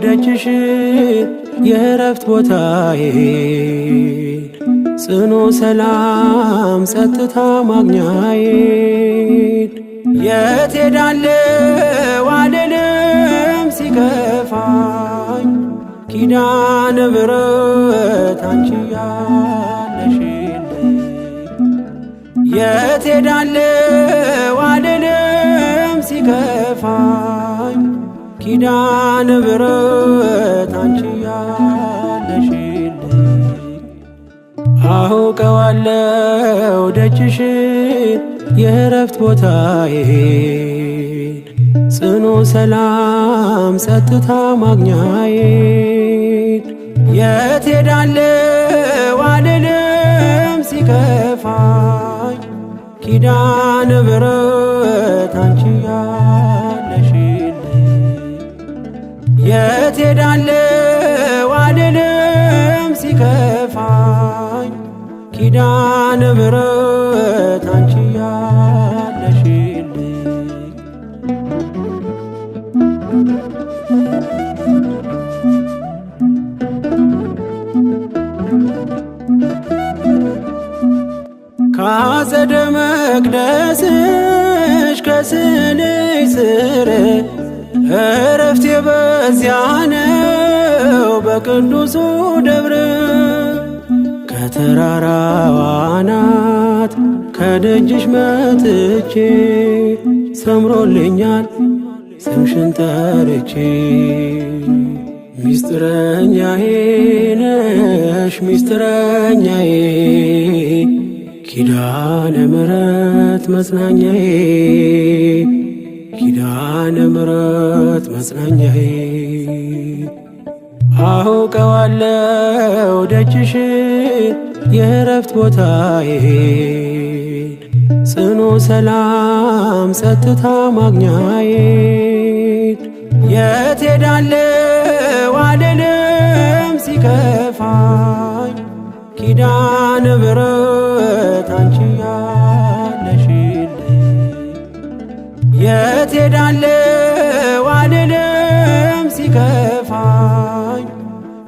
ደጅሽን የእረፍት ቦታዬን ጽኑ ሰላም ጸጥታ ማግኛዬን። የት ሄዳለሁ አልልም ሲከፋኝ፣ ኪዳነ ምሕረት አንቺ ያለሽልኝ። የት ሄዳለሁ አልልም ሲከፋኝ፣ ኪዳነ ምሕረት አንቺ ያለሽልኝ። አውቀዋለሁ ደጅሽን የእረፍት ቦታዬን ጽኑ ሰላም ጸጥታ ማግኛዬን። የት ሄዳለሁ አልልም ሲከፋኝ፣ ኪዳነ ምሕረት አንቺ ያለሽልኝ። የት ሄዳለሁ አልልም ሲከፋኝ፣ ኪዳነ ምሕረት አንቺ ያለሽልኝ። ካጸደ መቅደስሽ ከስዕልሽ ስር እረፍቴ በዚያ ነው በቅዱሱ ደብር። ከተራራዋ አናት ከደጅሽ መጥቼ ሰምሮልኛል ስምሽን ጠርቼ። ሚስጥረኛዬ ነሽ ሚስጥረኛዬ፣ ኪዳነ ምሕረት መጽናኛዬ፣ ኪዳነ ምሕረት መጽናኛዬ። አውቀዋለሁ ደጅሽን የእረፍት ቦታዬን ጽኑ ሰላም ጸጥታ ማግኛዬን። የት ሄዳለሁ አልልም ሲከፋኝ፣ ኪዳነ ምሕረት አንቺ ያለሽልኝ። የት ሄዳለሁ አልልም ሲከፋኝ፣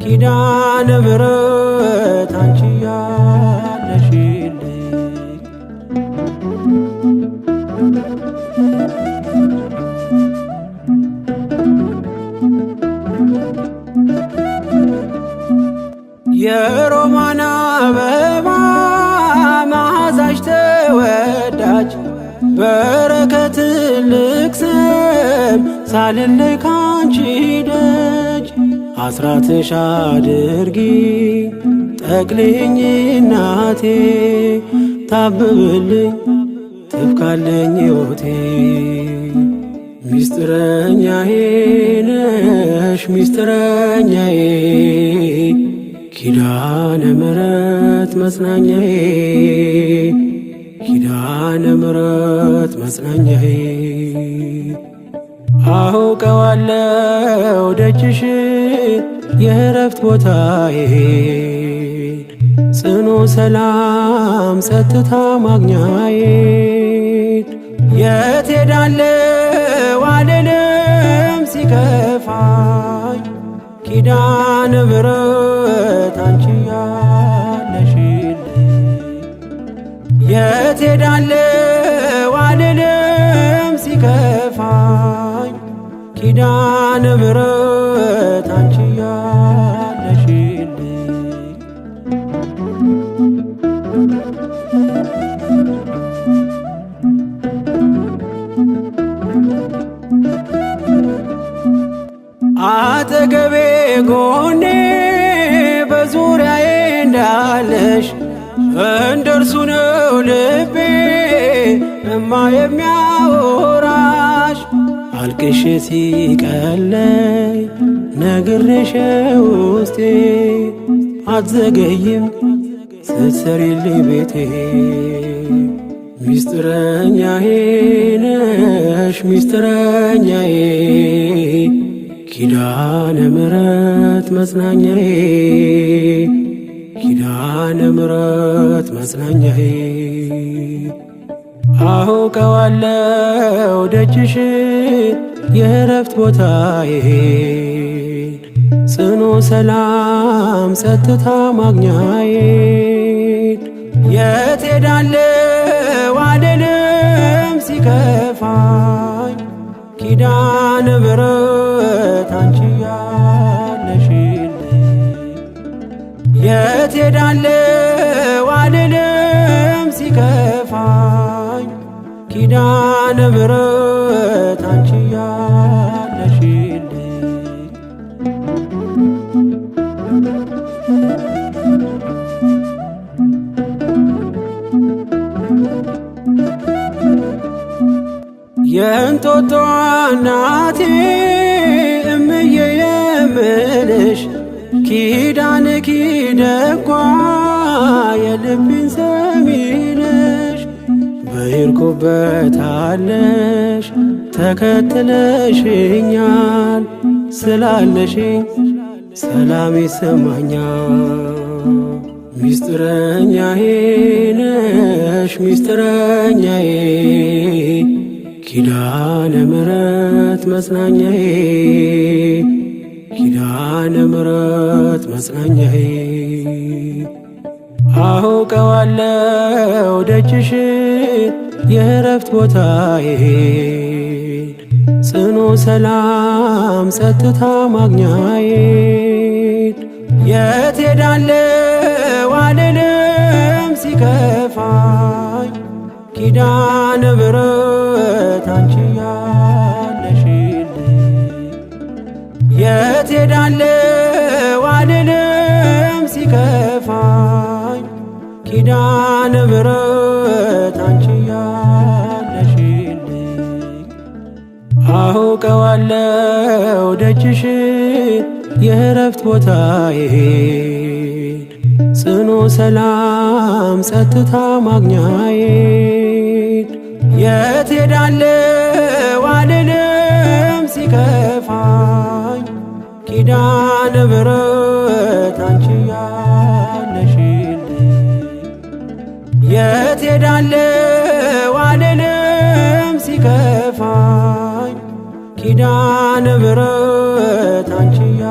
ኪዳነ ምሕረት አንቺ ያለሽልኝ። የሮማን አበባ መዓዛሽ ተወዳጅ፣ በረከት ትልቅ ስም ሳልለይ ካንቺ ደጅ። አስራትሽ አድርጊ ጠቅልኝ እናቴ፣ ታብብልኝ ትብካለኝ ሕይወቴ። ሚስጥረኛዬ ነሽ ሚስጥረኛዬ፣ ኪዳነ ምሕረት መጽናኛዬ፣ ኪዳነ ምሕረት መጽናኛዬ። አውቀዋለሁ ደጅሽን የእረፍት ቦታዬን ጽኑ ሰላም ጸጥታ ማግኛዬን። የት ሄዳለሁ አልልም ሲከፋኝ፣ ኪዳነ ምሕረት አንቺ ያለሽልኝ። የት ሄዳለሁ አልልም ሲከፋኝ፣ ኪዳነ ምሕረት አንቺ ያለሽልኝ። አጠገቤ ጎኔ በዙሪያዬ እንዳለሽ እንደርሱ ነው ልቤ እማ የሚያወራሽ። አልቅሼ ሲቀለኝ ነግሬሽ ውስጤ አትዘገይም ስትሰሪልኝ ቤቴ። ሚስጥረኛዬ ነሽ ሚስጥረኛዬ፣ ኪዳነ ምሕረት መጽናኛዬ፣ ኪዳነ ምሕረት መጽናኛዬ። አውቀዋለሁ ደጅሽን የእረፍት ቦታዬን ሰላም ጸጥታ ማግኛዬን የት ሄዳለሁ አልልም ሲከፋኝ ኪዳነ ምሕረት አንቺ ያለሽልኝ የት ሄዳለሁ አልልም ሲከፋኝ ኪዳነ ምሕረት አንቺ ያለሽልኝ። የእንጦጦ እናቴ እምዬ የምልሽ ኪዳን ኪደጓ የልቤን ሰሚነሽ በሄድኩበታለሽ ተከትለሽኛል ስላለሽኝ ሰላም ይሰማኛል። ሚስጥረኛዬ ነሽ ሚስጥረኛዬ ኪዳነ ምሕረት መጽናኛዬ ኪዳነ ምሕረት መጽናኛዬ አውቀዋለሁ ደጅሽን የእረፍት ቦታዬን ጽኑ ሰላም ጸጥታ ማግኛዬን የት ሄዳለሁ አልልም ሲከፋኝ ኪዳነ ምሕረት አንቺ ያለሽልኝ የት ሄዳለሁ አልልም ሲከፋኝ ኪዳነ ምሕረት አንቺ ያለሽልኝ አውቀዋለሁ ደጅሽን የእረፍት ቦታዬን ጽኑ ሰላም ጸጥታ ማግኛዬን የት ሄዳለሁ አልልም ሲከፋኝ ኪዳነ ምሕረት አንቺ ያለሽልኝ የት ሄዳለሁ አልልም ሲከፋኝ ኪዳነ ምሕረት አንቺ ያ